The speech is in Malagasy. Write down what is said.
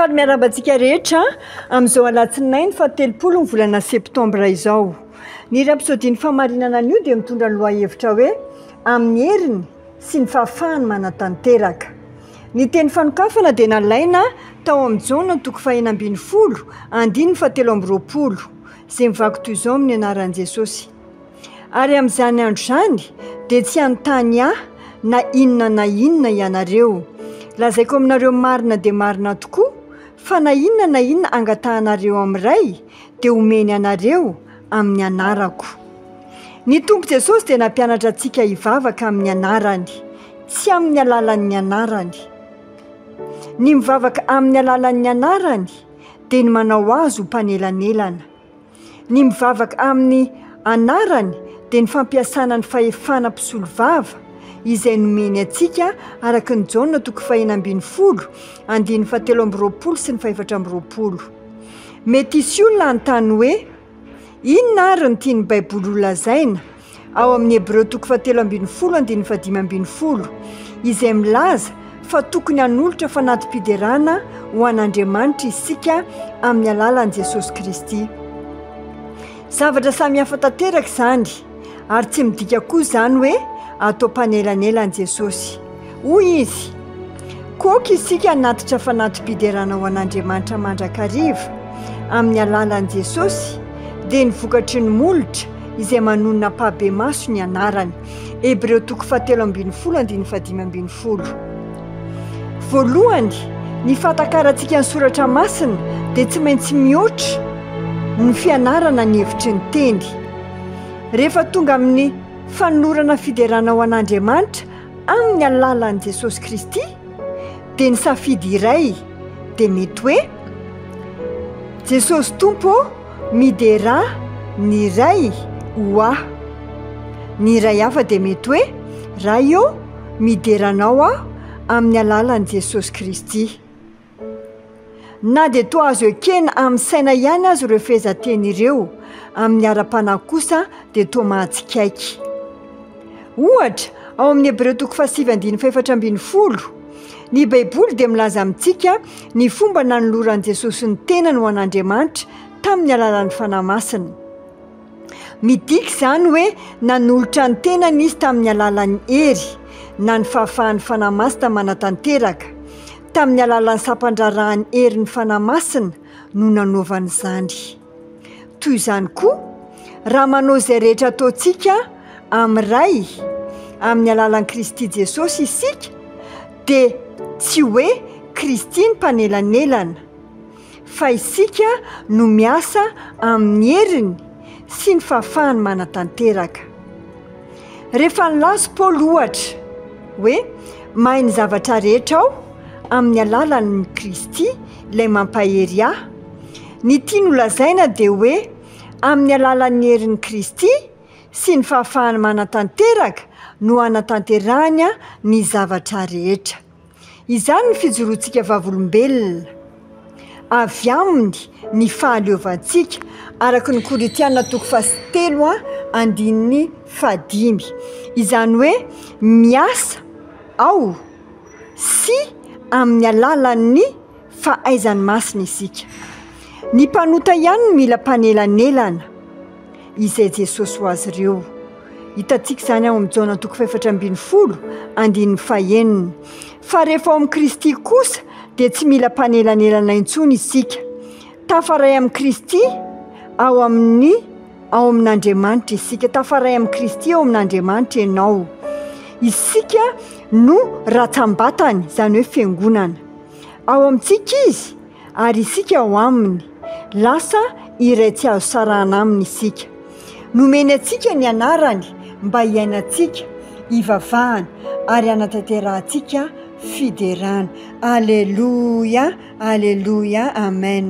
Faly miarahaba antsika rehetra amin'izao alatsinainy faha-30 ny volana septambra izao. Ny Rapsodie ny fahamarinana anio dia mitondra ny lohahevitra hoe Amin'ny heriny sy ny fahafahany manatanteraka. Ny teny fanokafana dia nalaina tao amin'ny Jaona toko faha-16 andininy faha-23 izay mivaky toy izao amin'ny anaran'i Jesosy. Ary amin'izany andro izany dia tsy hanontany Ahy na inona na inona ianareo. Lazaiko aminareo marina dia marina tokoa fa na inona na inona angatahanareo amin'ny Ray dia homeny anareo amin'ny anarako. Ny Tompo Jesosy dia nampianatra antsika hivavaka amin'ny anarany, tsy amin'ny alalan'ny anarany. Ny mivavaka amin'ny alalan'ny anarany dia ny manao azy ho mpanelanelana. Ny mivavaka amin'ny anarany dia ny fampiasana ny fahefana mpisolovava izay nomeny antsika araka ny Jaona toko fahenina ambin'ny folo andininy fahatelo amby roapolo sy ny fahefatra amby roapolo. Mety hisy olona hanontany hoe, Inona àry no tian'ny Baiboly holazaina ao amin'ny Hebreo toko fahatelo ambin'ny folo andininy fahadimy ambin'ny folo, izay milaza fa tokony hanolotra fanati-piderana ho an'Andriamanitra isika amin'ny alalan'i Jesosy Kristy. Zavatra samy hafa tanteraka izany, ary tsy midika koa izany hoe atao mpanelanelana Jesosy. Hoy izy, Koka isika hanatitra fanati-piderana ho an'Andriamanitra mandrakariva, amin'ny alalan'i Jesosy, dia ny vokatry ny molotra izay manonona ampahibemaso ny anarany. Hebreo toko fahatelo ambin'ny folo andininy fahadimy ambin'ny folo. Voalohany, ny fahatakarantsika ny soratra masina dia tsy maintsy mihoatra ny fianarana ny hevitry ny teny. Rehefa tonga amin'ny fanolorana fiderana ho an'Andriamanitra amin'ny alalan'i Jesosy Kristy, dia ny safidy iray dia mety hoe, Jesosy Tompo ô, miderà ny Ray ho ahy. Ny iray hafa dia mety hoe, Ray ô, midera Anao aho amin'ny alalan'i Jesosy Kristy. Na dia toa azo ekena amin'ny saina ihany aza ireo fehezanteny ireo, amin'ny ara-panahy kosa dia toa mahatsikaiky. Ohatra, ao amin'ny Hebreo toko fahasivy andininy fahefatra ambin'ny folo, ny Baiboly dia milaza amintsika ny fomba nanoloran'i Jesosy ny tenany ho an'Andriamanitra tamin'ny alalan'ny Fanahy Masina. Midika izany hoe nanolotra ny tenany izy tamin'ny alalan'ny hery, na ny fahafahan'ny Fanahy Masina manatanteraka. Tamin'ny alalan'ny sampan-draharahan'ny herin'ny Fanahy Masina no nanaovany izany. Toy izany koa, raha manao izay rehetra ataontsika amin'ny Ray amin'ny alalan'i Kristy Jesosy isika, dia tsy hoe Kristy ny mpanelanelana, fa isika no miasa amin'ny heriny sy ny fahafahany manatanteraka. Rehefa nilaza Paoly ohatra hoe mahay ny zavatra rehetra aho amin'ny alalan'i Kristy ilay mampahery ahy, ny tiany holazaina dia hoe amin'ny alalan'ny herin'i Kristy sy ny fahafahany manatanteraka no hanatanterahany ny zavatra rehetra. Izany ny fijoroantsika vavolombelona. Avy aminy ny fahaleovantsika, araka ny Korintiana toko fahatelo andininy fahadimy. Izany hoe miasa ao sy amin'ny alalan'ny fahaizany masina isika. Ny mpanota ihany no mila mpanelanelana. izay Jesosy ho azy ireo. Hitantsika izany ao amin'ny Jaona toko fahefatra ambin'ny folo, andininy fahenina. Fa rehefa ao amin'i Kristy kosa dia tsy mila mpanelanelana intsony isika. Tafaray amin'i Kristy ao amin'ny ao amin'Andriamanitra isika. Tafaray amin'i Kristy ao amin'Andriamanitra ianao. Isika no ratsambatany, izany hoe fiangonana. Ao amintsika izy ary isika ao aminy. Lasa iray tsy azo sarahana aminy isika. Nomeny antsika ny anarany mba hiainantsika, hivavahana ary hanatanterahantsika fiderana. Aleloia, aleloia, amen.